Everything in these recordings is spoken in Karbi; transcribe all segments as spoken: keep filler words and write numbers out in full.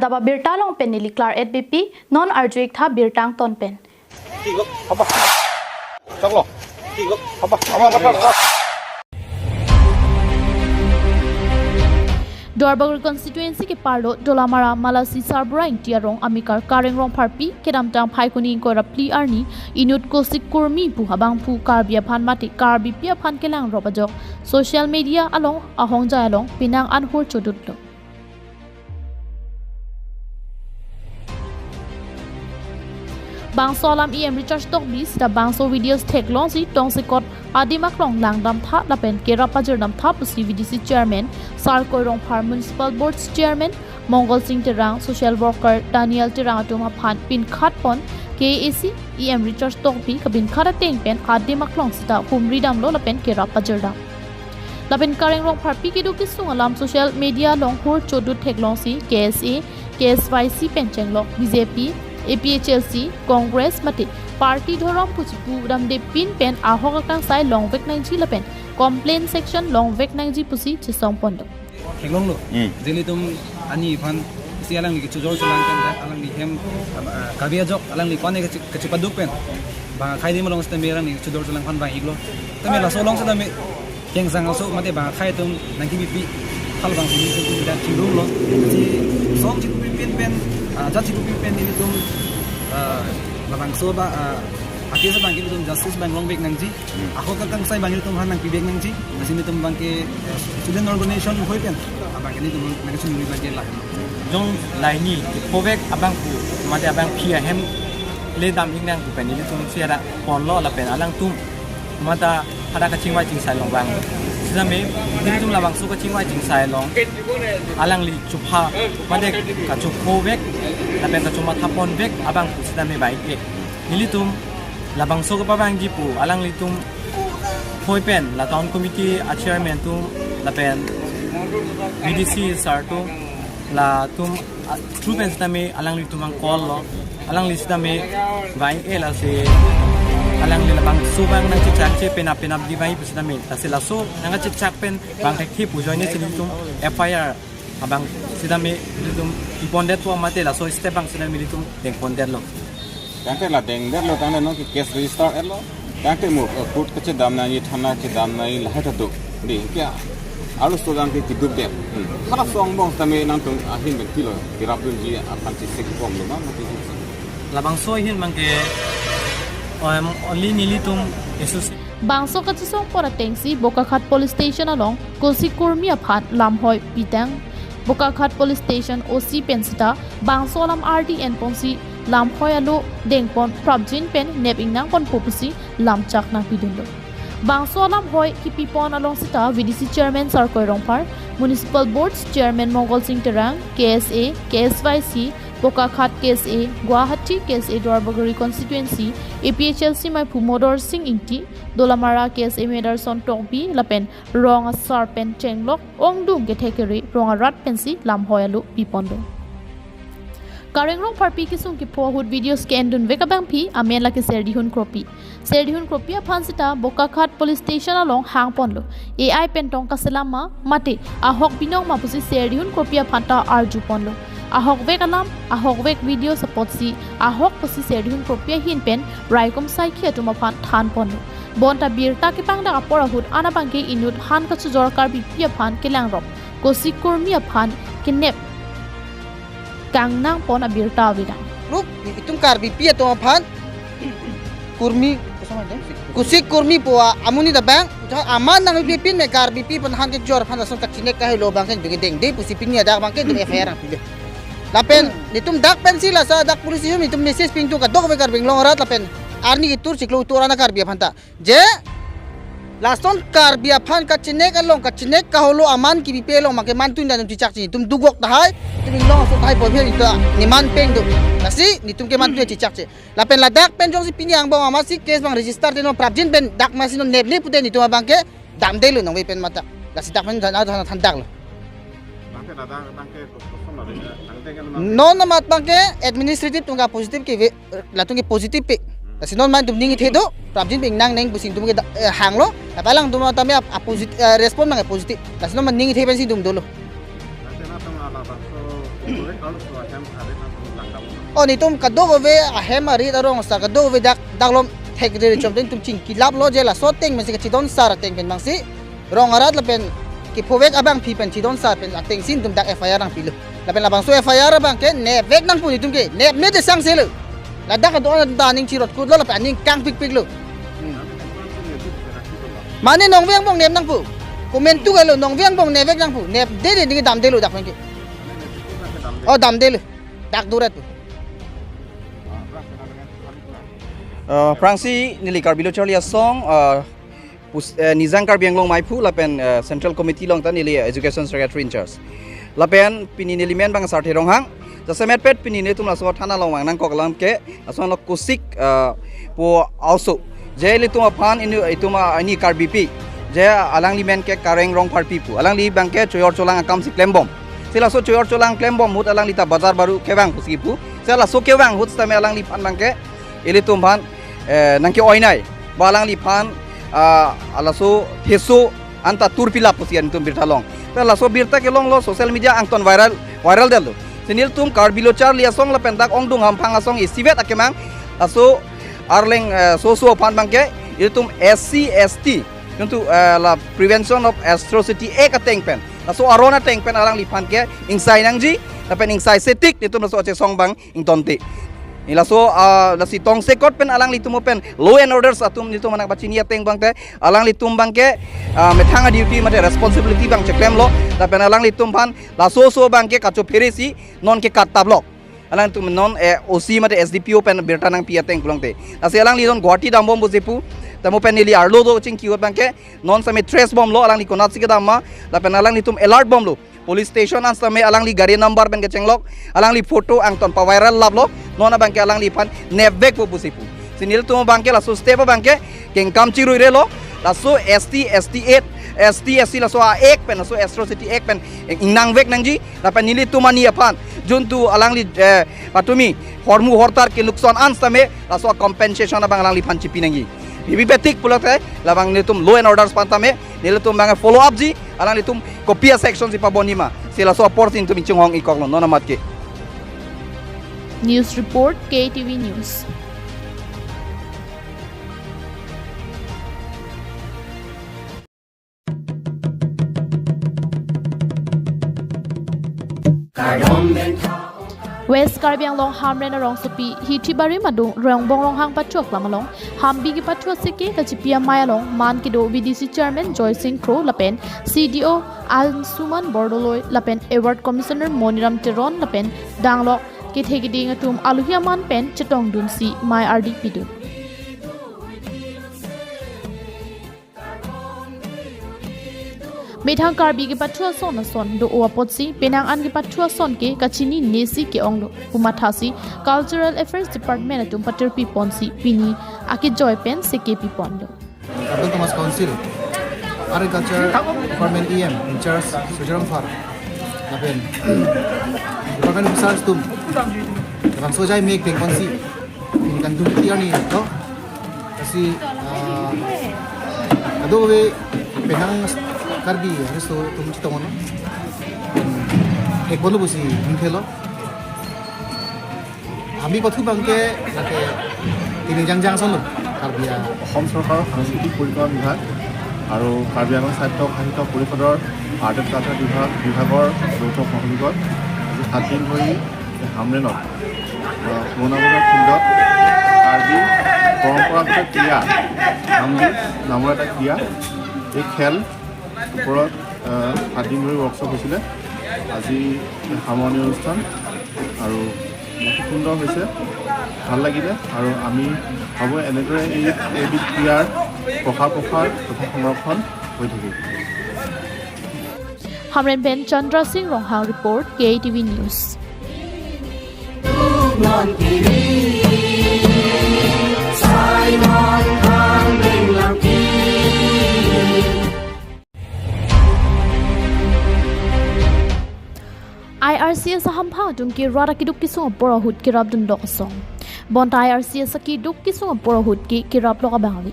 Jaba birta along pen neli Claret Beypi, non arju-ik tha birta angton pen. Haba. Choklo. Haba, haba, haba, haba. Duarbagori constituency keparlo Dolamara Malasi Sarbura Ingti arong amekar Kareng Rongpharpi kedamtang Phaikuni ingkoi ra phli arni inut Kosik Kurmi pu abangphu Karbi aphan mate Karbipi aphan kelangrop ajok social media along ahongjai along penang an hur chodutlo. Bangso alam E M Richard Tokbi sita bangso videos theklongsi tongsekot adim aklong langdam tha lapen kerap pajirdam tha pusi V D C Chairman Sarkoi Rongphar, Municipal Boards Chairman Mongol Sing Terang, Social Worker Daniel Terang atum aphan pinkhat pon K A A C E M Richard Tokbi kapinkhat ateng pen adim aklong sita humri damlo lapen kerap pajirdam. Lapen Kareng Rongpharpi keduk kesung alam social media along hur chodut theklongsi K S A, K S Y C pen chenglok B J P, A P H L C, Congress mate party dhorom pu chipu damde pin pen ahok akangsai longvek nangji lapen complaint section longvek nangji pusi chesong pon do. Theklonglo. Hmm. Jelitum ani aphan si alangli kechojor cholang pen, alangli hem, ah, kabi ajok, alangli kone kechi-, kechipaduk pen. Bang akhai adim along sitame alangli kechojor cholang aphan vang-iklo. Tame laso along sitame kengsang aso mate bang akhai atum nangkebipi hal bang sini atum tidak chingrum lo. Si song chikupi pen pen, ah, jat chikupi pen nelitum, ah, labangso ba, ah, akesa bang nelitum justice bang longvek nangji. Hmm. Ahok akangsai bang nelitum aphan nangpivek nangji. Lasi nelitum abangke, eh, student organization hoi pen abangke nelitum nangchingrum abangke la. Jong laini, kiphovek abangphu mate abangpi ahem le dam-ik nang pu pen nelitum si hadak ponlo lapen alangtum mate hadak kachingvai chingsai along vang. Sitame nelitum labangso kachingvai chingsai along alangli chupha mate kachuphovek lapen kachomathaponvek abangphu sitame vang-ik-e. Nelitum labangso kepavangji pu alanglitum hoi pen la town committee a chairman atum lapen V D C sir atum latum, ah, through pen sitame alanglitum ang call lo. Alangli sitame vang-e lasi alangli labangso abang nangchechakche penap penapji vang-i pu sitame. Lasi laso nangkachechak pen bang thekthe pu ajoine si nelitum F I R abang sitame nelitum ipondet pu mate laso step abang sitame nelitum dengpondetlo. Tangte la dengdetlo, tangte non ke case register etlo. Tangte mo, eh, court kachedam nangji, thana chedam nangji, lahai ta do. Dei, kya? Arloso abangke kiduk det. Hmm. Hala song bong sitame nangtum ahin pen pilo, kerapdunji aphan chesik bomlo ma, mati chesik. Labangso ahin abangke, um, only nelitum associate. Bangso kachesong pon atengsi Bokakhat Police Station along Kosik Kurmi aphan lamhoi pitang. Bokakhat Police Station O C pen sita bangso alam ardi enponsi lamhoi alo dengpon prapjin pen nep-ik nangponpo pusi lamchak nangpidunlo. Bangso alamhoi kipipon along sita V D C Chairman Sarkoi Rongphar, Municipal Boards Chairman Mongol Sing Terang, K S A, K S Y C, Bokakhat K S A, Guwahati K S A Duarbagori Constituency, A P H L C maiphu Modor Sing Ingti, Dolamara K S A Medarson Tokbi, lapen rong asar pen chenglok ongdung kethekere rong arat pensi lamhoi alo piponlo. Kareng Rongpharpi kesung kepho ahut videos ke-endunvek abangpi amen lake Serdihun Kropi. Serdihun Kropi aphan sita Bokakhat Police Station along hangponlo. A I pen tong kaselam ma, mate ahok binong ma pusi Serdihun Kropi aphan ta arjuponlo. Ahokvek alam, ahokvek videos apotsi ahok pusi Serdihun Kropi ahin pen raikom saikhi atum aphan thanponlo. Bonta birta kepangdak apor ahut an abangke inut han kachojor Karbipi aphan kelangrop, Kosik Kurmi aphan kenep kangnangpon abirta avedang. Rup, itum Karbipi atum aphan Kurmi, Kosik Kurmi pu amonit abang, aman nangpipin me Karbipi aphan han kechojor aphan lason kachinek kahelo abangke dengde pusi pini adak abangke deng F I R nangpilo. Lapen nelitum dak pensi laso dak police station nelitum message pidun kadokave Karbi Anglong arat lapen arni ketur chiklo ketur ana Karbi aphan ta. Je, lason Karbi aphan kachinek along, kachinek kahelo aman kipipe along, mangke mantun dan chechakche, itum dukvok tahai, itum inglong aso tahai, poiphe itum niman peng do. Lasi, nelitum ke mantun chechakche. Lapen ladak pen jongsi pini angbong amatsi case abang register te non prapjin pen dak masi non neple pute nelitum abangke damdelo nangve pen mata. Lasi dak pen than, than, thandaklo. Bangke ladak, bangke, kosong ladak, tangte ke non. Non amat bangke administrative atum ke positive ke ve, latum ke positive pe. Hmm. Lasi non man itum ning ithe do, prapjin pen nangneng pusi itum ke da-, eh, hanglo. Tapi alangtum tame ap-, ap-, posit-, eh, respond nang positive. Lasi non man ning ithe pensi itum dolo. Tangte nangtum ala bangso, korek kalau so ahem O netum kadokave ahem arit arong sar kadokave dak daklom thekre chom pen netum chingkilaplo je laso ateng pensi kachidon sar ateng pen bangsi rong arat lapen kephovek abangpi pen chidon sar pen atengsi netum dak F I R nangpilo. Lapen labangso F I R abangke nepvek nangpo netum ke, nepme te sangselo. Ladak ado-an ta aning chirot kutlo lapen aning kangpikpiklo. Hmm. Mane nongve angbong nep nangpo. Komantu galo nongve angbong nepvek nangpo. Nepdede ningke damdelo dak penke. O damdelo. Dak duret po. Eh, aphrangsi neli Karbi Lo Charli Asong, eh, pus-, eh, Nijang Karbi Anglong Meiphu lapen, eh, Central Committee along ta neli Education Secretary in charge. Lapen pini neli men abang Sarthe Ronghang. Jasemet pet pini netum laso thana along vang nangkok alam ke, laso along kusik, eh, po also. Je ilitum aphan ini itum a-, ini Karbipi. Je alangli men ke Kareng Rongpharpi pu. Alangli abangke choyor cholang akam si klembom. Si laso choyor cholang klembom ahut alangli ta bazar baru kevang pusi pu. Si laso kevang ahut sitame alangliphan abangke ilitum aphan, eh, nangke-oinai. Ba alangliphan, ah, laso theso anta turpilap pusi netum birta long. Ta laso birta kelonglo social media angton viral, viral detlo. Si nelitum Karbi Lo Charli Asong lapen dak ongdung hamphang asong isivet akemang. Laso arleng, eh, soso aphan abangke ilitum S C S T. Nelitum, eh, la Prevention of Atrocity Act ateng pen. Laso aron ateng pen alangliphan ke ingsai nangji, lapen ingsai setik netum laso achesong abang ingtonte. Laso, ah, lasi tongsekot pen alanglitum pen law and orders atum netum anak pachini ateng abangte, alanglitum abangke, ah, methang a-duty mate responsibility abang cheklemlo, lapen alanglitum aphan laso so abangke kachophere si nonke kat tablok. Alangtum non, eh, O C mate S D P O pen birta nangpi ateng pulote. Lasi alangli non Guwahati dambom pusi pu. Tamo pen neli arlo do chingki ahut abangke non sitame trace bomlo alangli konatsi kedam ma. Lapen alanglitum alert bomlo. Police station an sitame alangli gari number pen kechenglok. Alangli photo angton pa-viral laplo. Non abangke alangliphan nepvekpo pusi pu. Si nelitum abangke laso step abangke kengkam chiruirelo. Laso S T, S T eight, S T, S C laso a-act pen, laso atrocity act pen ingnangvek nangji. Lapen nelitum ani aphan juntu alangli, eh, patumi hormu hortar kenuksan an sitame laso compensation abang alangliphan chipi nangji. Bibi petik pulote labang netum law and orders aphan tame nelitum abang follow up ji, alanglitum kopi a-section si pabonji ma. Si laso apor si netum ingchunghong-ikoklo non amat ke. News report, K T V News. West Karbi Anglong Hamren arongsopi Hithibarim adung Rongbong Ronghang pathu aklam along hambi kepathu aseke kachipi amei along man kedo V D C Chairman Joysing Kro lapen C D O Ansuman Bordoloi lapen Award Commissioner Moniram Teron lapen danglok kethe keding atum aluhi aman pen chetongdunsi mei ardi pidun. Methang Karbi kepathu ason ason do-o apotsi penang an kepathu ason ke kachinine si ke-onglo pu mathasi Cultural Affairs Department atum patirpi ponsi pini akejoi pen seke piponlo. Karbi Anglong Autonomous Council Agriculture Department E M in charge Surjya Rongphar lapen department officers atum langsojai mek deng ponsi ini kan dum tiar ni to. Lasi, ah, kadokave penang Karbi hari so atum chetongdun. Hek bolu busi mungkelo. Hambi pathu abangke lake tini jangjang solo Karbi a. অসম চৰকাৰৰ সাংস্কৃতিক পৰিক্ৰমা বিভাগ আৰু কাৰ্বি আংলং স্বায়ত্তশাসিত পৰিষদৰ art and culture বিভাগ, বিভাগৰ যৌথ সহযোগত আজি সাতদিন ধৰি এই হামৰেনত, আহ, পুৰণা বজাৰ ফিল্ডত কাৰ্বি পৰম্পৰাগত ক্ৰীড়া, হামবি নামৰ এটা ক্ৰীড়া, এই খেল ওপৰত, আহ, সাতদিন ধৰি ৱৰ্কশ্বপ হৈছিলে। আজি সামৰণি অনুষ্ঠান আৰু বহুত সুন্দৰ হৈছে, ভাল লাগিলে আৰু আমি ভাবোঁ এনেদৰে এই, এইবিধ ক্ৰীড়াৰ প্ৰসাৰ প্ৰসাৰ তথা সংৰক্ষণ হৈ থাকিব। Hamren pen Chandra Singh Ronghang report, K T V News. I R C S ahamphang atum ke rat akeduk kesung apor ahut kerapdun dok asong. Bonta I R C S akeduk kesung apor ahut ke keraplok abang ave.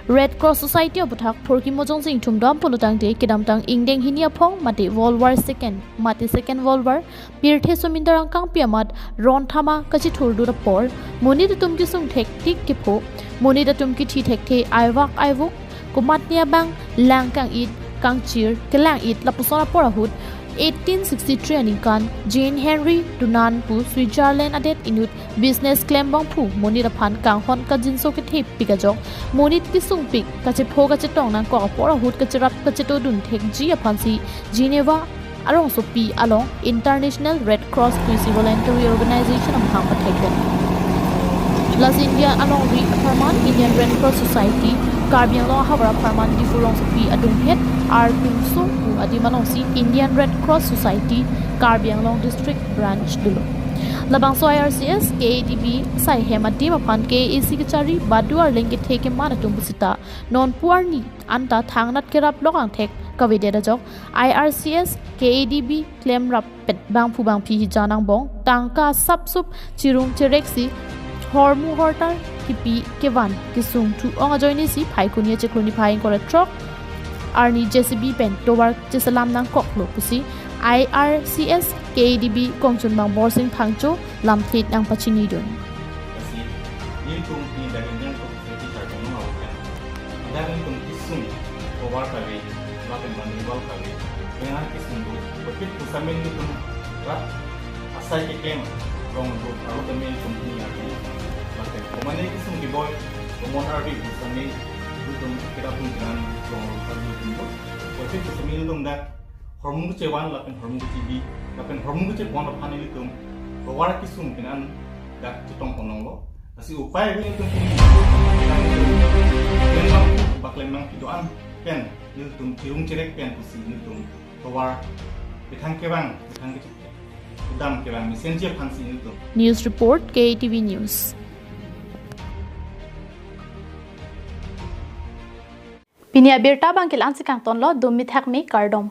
Red Cross Society aputhak Phurkimo Jongsi ingthum dam pulotangte kedamtang ingdeng hini aphong mate World War Second mate Second World War pirthe sumin darang kangpi amat ron thama kachithurdun apor monit atum kesung thektik kepho, monit atum kithi thekthe aivak aivuk, komatne abang lang kang-it, kangchir, kelang-it lapuson apor ahut eighteen sixty-three aningkan Jean Henry Dunant pu Switzerland adet inut business klem bangphu monit aphan kanghon kangjinso kethepik ajok monit kesungpik kachepho kachetong nangkok apor ahut kacherap kachetodun thekji aphansi Geneva arongsopi along International Red Cross pusi voluntary organization amahang pathekdet. Lasi India alongri apharman Indian Red Cross Society, Karbi Anglong ahavar apharman Diphu rongsopi adunghet artumsung pu adim alongsi Indian Red Cross Society, Karbi Anglong District Branch dolo. Labangso I R C S, K A D B, sai hem adim aphan K A A C kachari badu arleng kethe keman atum pusita nonpu arni anta thangnat kerap lok angthek kavedet ajok I R C S, K A D B klemrap pet bangphu bangphi hija nangbong tangka sapsup chirung chereksi hormu hortar kipi kevan kesung thu-ong ajoinesi Phaikuni achiklo niphai ingkoi ra throk arni J C B pen tovar cheselam nangkoklo pusi I R C S K A D B kongchunbang Borsing Phangcho lamthe nangpachinidun. Lasi nelitum pini daging yang kok seti kartong nung awak kan. Daging tum kisung tovar kave, lapen manibal kave, dengan kisung do, betul pusami nelitum rat asai keklem rong do, lalu kami tum pini ardi, lapen komane kisung kiboi, komon ardi pusami nelitum kira pun dengan rong rong kali nelitum do, betul pusami nelitum dak hormu kechevan lapen hormu kechebi lapen hormu kechepon aphan nelitum tovar kisung pen an dak chetong ponlonglo. Lasi upai ave nelitum pini. Memang baklem nangpi do-an pen nelitum chirung cherek pen pusi nelitum tovar methang kevang, methang kechepon, kedam kevang mesenji aphansi nelitum. News report, K A T V News. Pini abirta abang ke la-ansi kangtonlo, dum mithak me kardom.